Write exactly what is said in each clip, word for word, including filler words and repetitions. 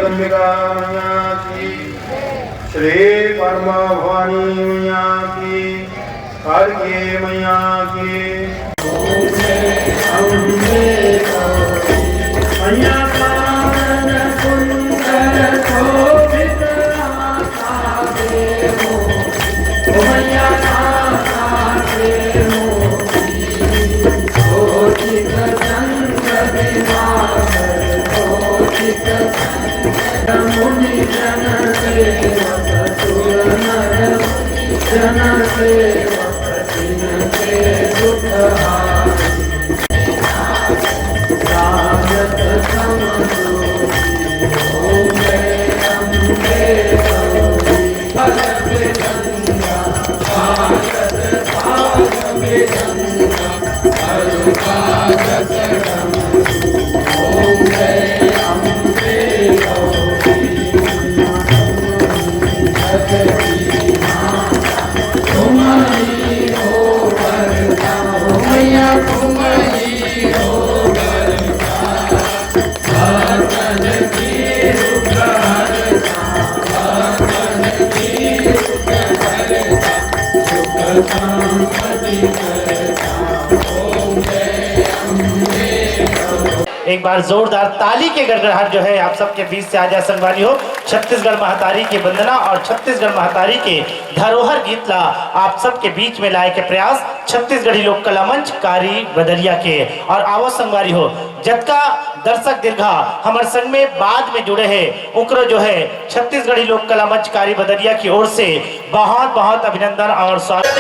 अंबिका मैया की, श्री पद्मा भवानी मैया की, हर के मैया की। मैया पावन सुंदर शोभित आशा दे हो, ओ मैया आशा दे हो। एक बार जोरदार ताली के गड़गड़ाहट जो है आप सबके बीच से आ जाए संगवारी हो। छत्तीसगढ़ महतारी के वंदना और छत्तीसगढ़ महतारी के धरोहर गीत ला आप सबके बीच में लाए के प्रयास छत्तीसगढ़ी लोक कला मंच कारी बदरिया के। और आवो संगवारी हो, जतका दर्शक दीर्घा हमर संग में बाद में जुड़े हैं, ओकरो जो है छत्तीसगढ़ी लोक कला मंच कारी बदरिया की ओर से बहुत बहुत अभिनंदन और स्वागत।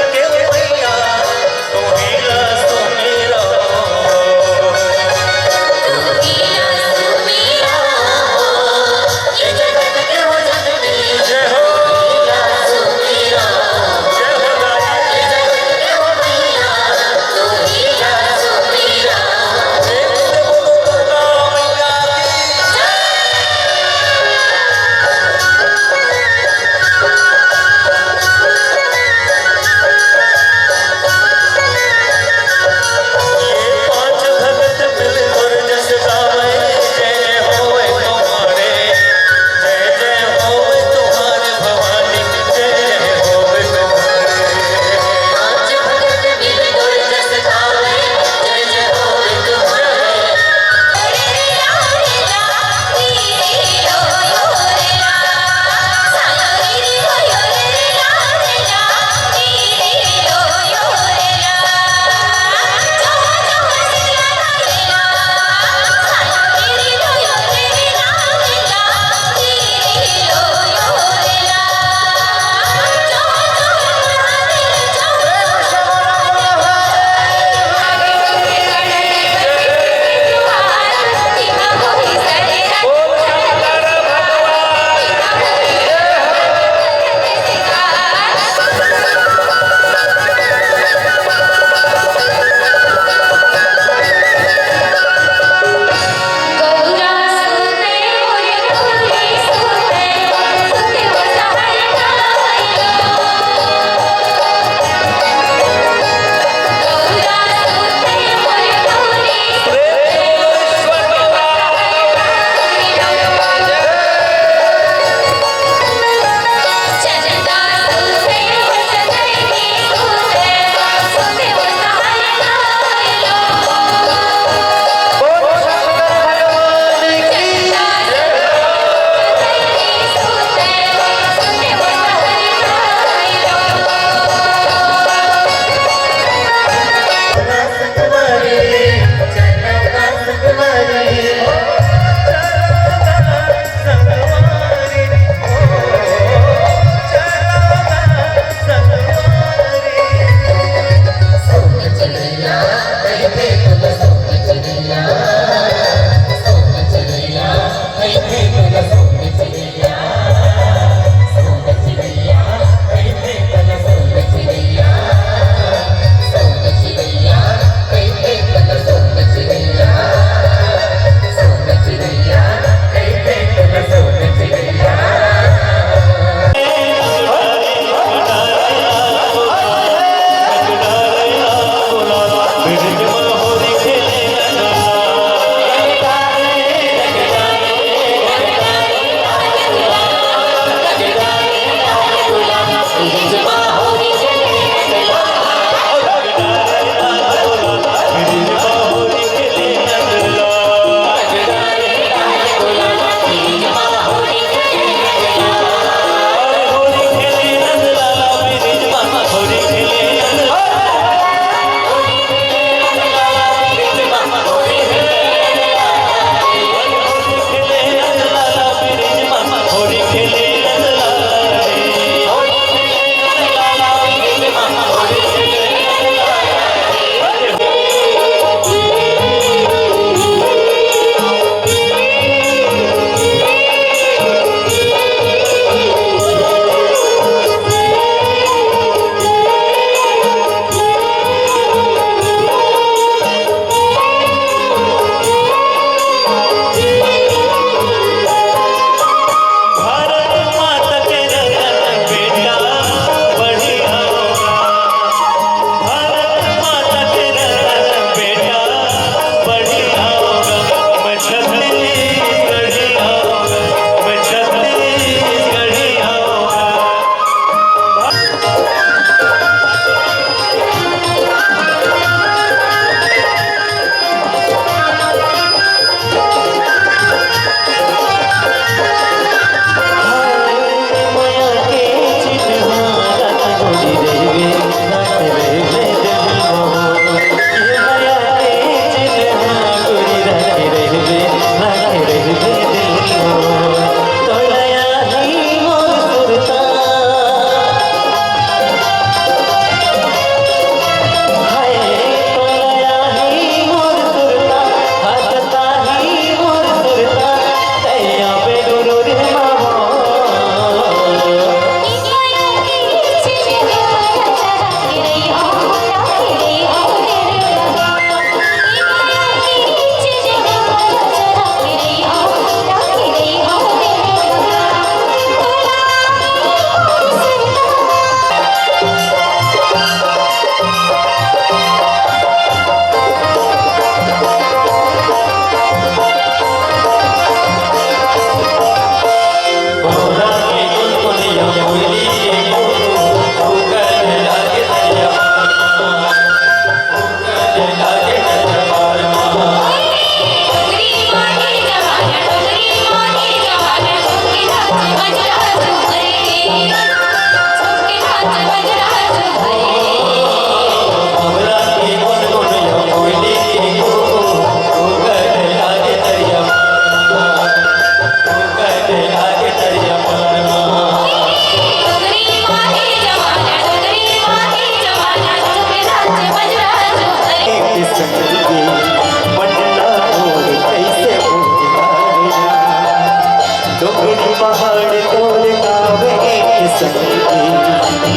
पहाड़ तोर गावे के संगी,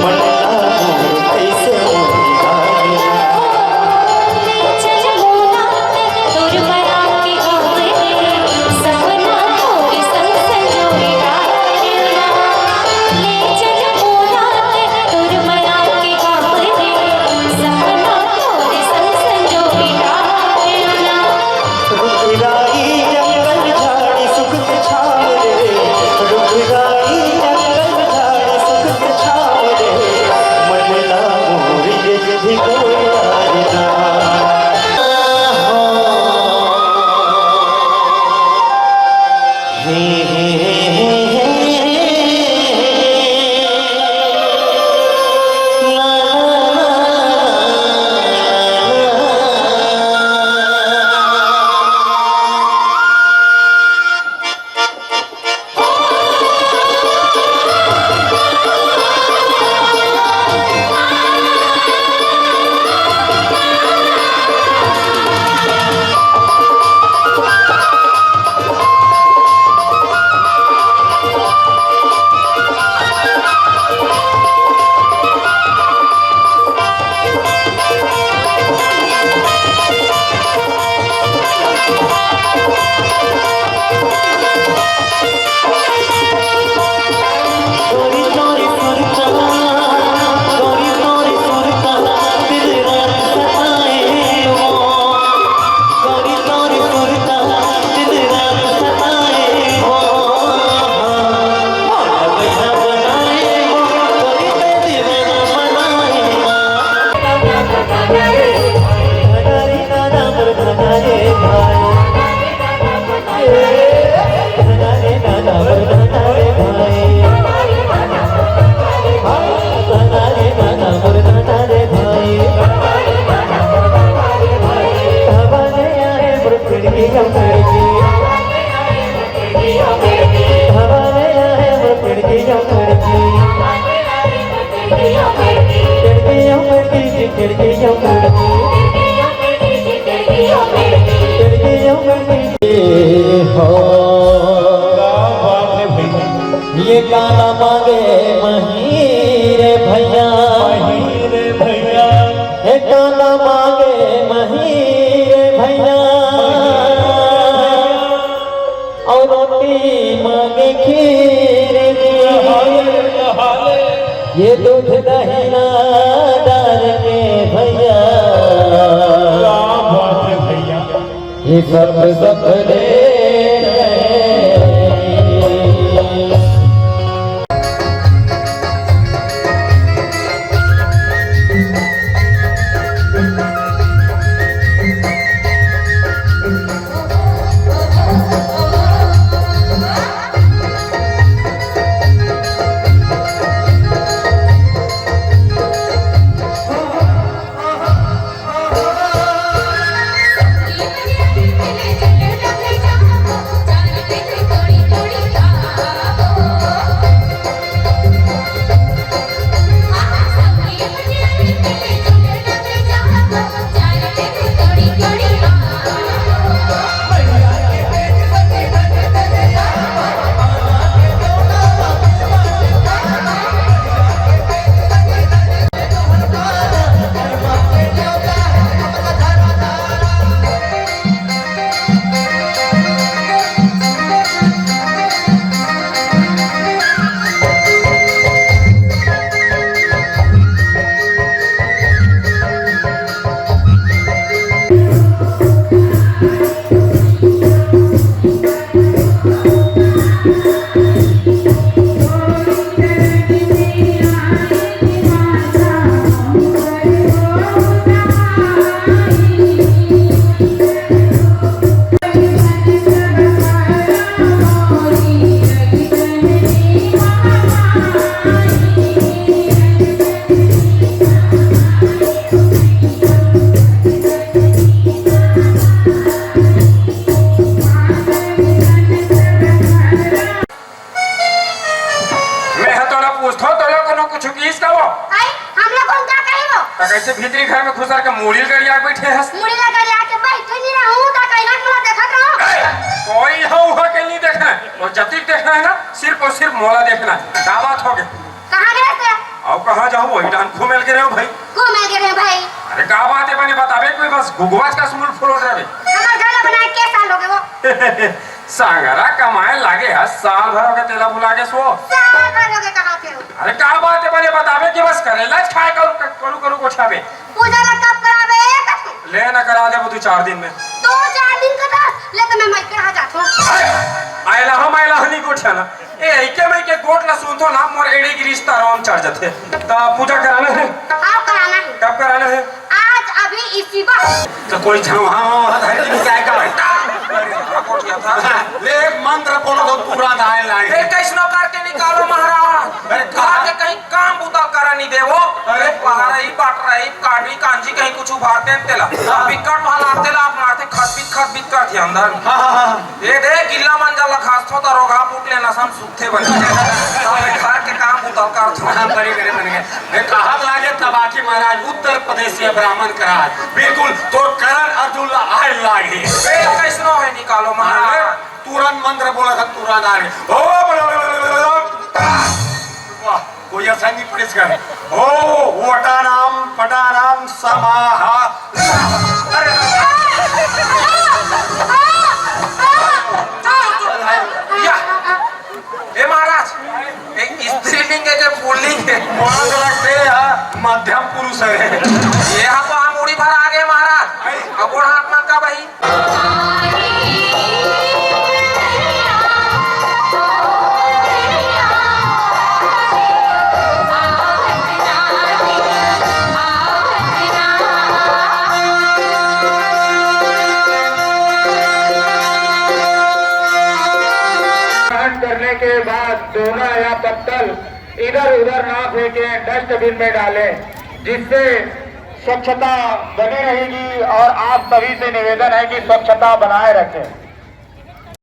मन ला मोर कैसे मोर गावे। रुख राई जंगल झाड़ी सुख के छाँव रे, रुख राई जंगल झाड़ी सुख के छाँव रे, मन ला मोर ये भी कोई यार ना। ये काला मांगे मही रे भैया, मही रे भैया। ये काला मांगे मही रे भैया, और रोटी मांगे खीर जी। ये दूध दही ना डाल के भैया, क्या बात है भैया। ये सब सब रे। मैं ह तोला पूछथों, तोला कोनो कुछु किहिस का वो? आई, हमला कोन का कही वो? त कैसे भीतरी घर में घुसर के मुड़ी ल गड़िया के बैठे हस? मुड़ी ल गड़िया के बैठे नहीं रहूं, त कैला मोला देखत रहो। ए, कोई ह उहाँ के नहीं देखे। अउ जतिक देखना हे ना, सिर्फ अउ सिर्फ मोला देखना हे। का बात होगे? कहाँ गे रहे? अउ कहाँ जाहूँ, वही डाहन घूमे ल गे रहेंव भाई। घूमे ल गे रहेंव भाई। अरे का बात हे बने बताबे, कोई बस गुगवाच का सुमुल फुलोत रहे। हमर घर ला बनाए के साल होगे वो? संघरा कमाए लागे हस, साल भर होगे तेला भुला गेस वो। साल भर होगे कहाँ के हो? अरे का बात हे बने बताबे कि बस करेला खाए करू, करू, करू गोठियाबे। पूजा ला कब कराबे? ले ना करा देबो दू चार दिन में। दू चार दिन का दस, ले तो मैं मइके रहा जात हूँ। अरे, आयला हम आयला हनी गोठिया ना। ए, एके मइके गोठ ला सुनथो ना, मोर एड़ी के रिश्ता राम चढ़ जथे। त पूजा कराना हे? हाँ, कराना हे। कब कराना हे? आज अभी इसी वक्त। त कोई छाव, हाँ, हाँ, हाँ, धर के जाए का बेटा। ले, एक मंत्र बोलो तो पूरा दाए लाए। ए, कैसनो करके निकालो महाराज। अरे, घर के कहीं काम बुता करा नहीं देवो। अरे, अरे, पहाड़ई, बटरई, कांडी, कांजी कहीं कुछ उभार देन तेला। हाँ। बिकट भला तेला आप मारते खत बित, खत बित करथे अंदर। हाँ, हाँ, हाँ। ए दे, गिल्ला मंजा ला घासथो त रोगहा फूट ले नसम सूखथे बने। अबे घर के काम बुता करथो। हाँ, बने करे, बने करे। ए, कहा लागे तबाकी महाराज, उत्तर प्रदेश से ब्राह्मण करा। बिल्कुल, तोर करण अर्जुन ला आए लागे। ए, कैसनो हे निकालो महाराज। हाँ, तुरंत मंत्र बोला था, तुरंत आ गए। ओ, वाह, कोई असर नहीं पड़े इसका। ओ, वटानाम पटानाम समाहा। अरे, या, ए महाराज, ए स्त्रीलिंग हे के पुल्लिंग हे? मोला तो लगथे, हाँ, मध्यम पुरुष हे। ये हा तो हम उड़ी भर आ गए महाराज। अब गोड़ हाथ मन का बही। ग्रहण करने के बाद दोना या पत्तल इधर उधर ना फेंकें, डस्टबिन में डालें, जिससे स्वच्छता बनी रहेगी। और आप सभी से निवेदन है कि स्वच्छता बनाए रखें।